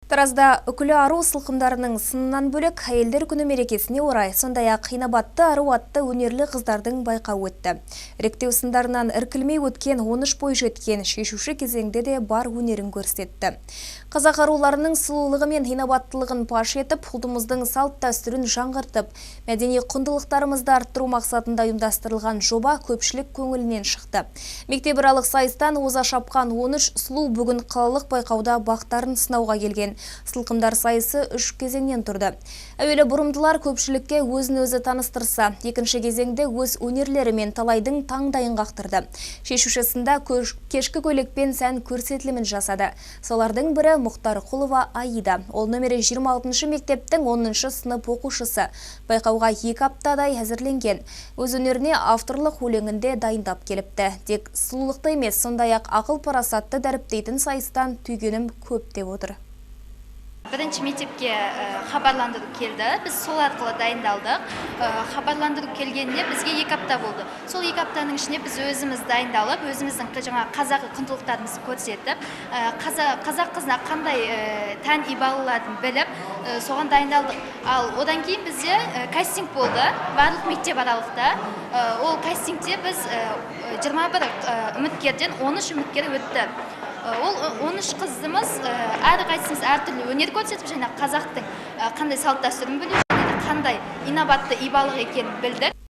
Таразда үкілі ару сылқымдарының сынынан бөлек, әйелдер күні мерекесіне орай, сондай-ақ инабатты ару атты өнерлі қыздардың байқауы өтті. Іріктеу сындарынан іркілмей өткен 13 бойжеткен шешуші кезеңде де бар өнерін көрсетті. Қазақ аруларының сұлулығы мен инабаттылығын паш етіп, ұлтымыздың салт дәстүрін жаңғыртып, мәдени құндылықтарымызды арттыру мақсатында ұйымдастырылған жоба көпшілік көңілінен шықты. Мектепаралық сайыстан оза шапқан 13 сұлу бүгін қалалық байқауда бақтарын сынауға келген. Сылқымдар сайысы үш кезеңнен тұрды. Әуелі бұрымдылар көпшілікке өзін өзі таныстырса, екінші кезеңде өз өнерлерімен талайдың таңдайын қақтырды. Шешуші сында кешкі көйлекпен сән көрсетілімін жасады. Солардың бірі Мұхтарқұлова Аида. Ол нөмірі 26 мектептің 10 сынып оқушысы. Байқауға 2 аптадай әзірленген. Өз өнеріне авторлық өлеңін де дайындап келіпті. Тек сұлулықты емес, сондай-ақ ақыл парасатты дәріптейтін сайыстан түйгенім көп деп отыр. Бірінші мектепке хабарландыру келді, біз сол арқылы дайындалдық. Хабарландыру келгеніне бізге 2 апта болды. Сол 2 аптаның ішінде біз өзіміз дайындалып, өзіміздің жаңағы қазақы құндылықтарымызды көрсетіп, қазақ қызына қандай тән ибалыларын біліп, соған дайындалдық. Ал одан кейін бізде кастинг болды барлық мектеп аралықта. Ол кастингте біз 21 үміткерден 13 үміткер өтті. Ол 13 қызымыз әрқайсымыз әртүрлі өнер көрсетіп, және қазақтың қандай салт дәстүрін білу және де қандай инабатты ибалық екенін білдік.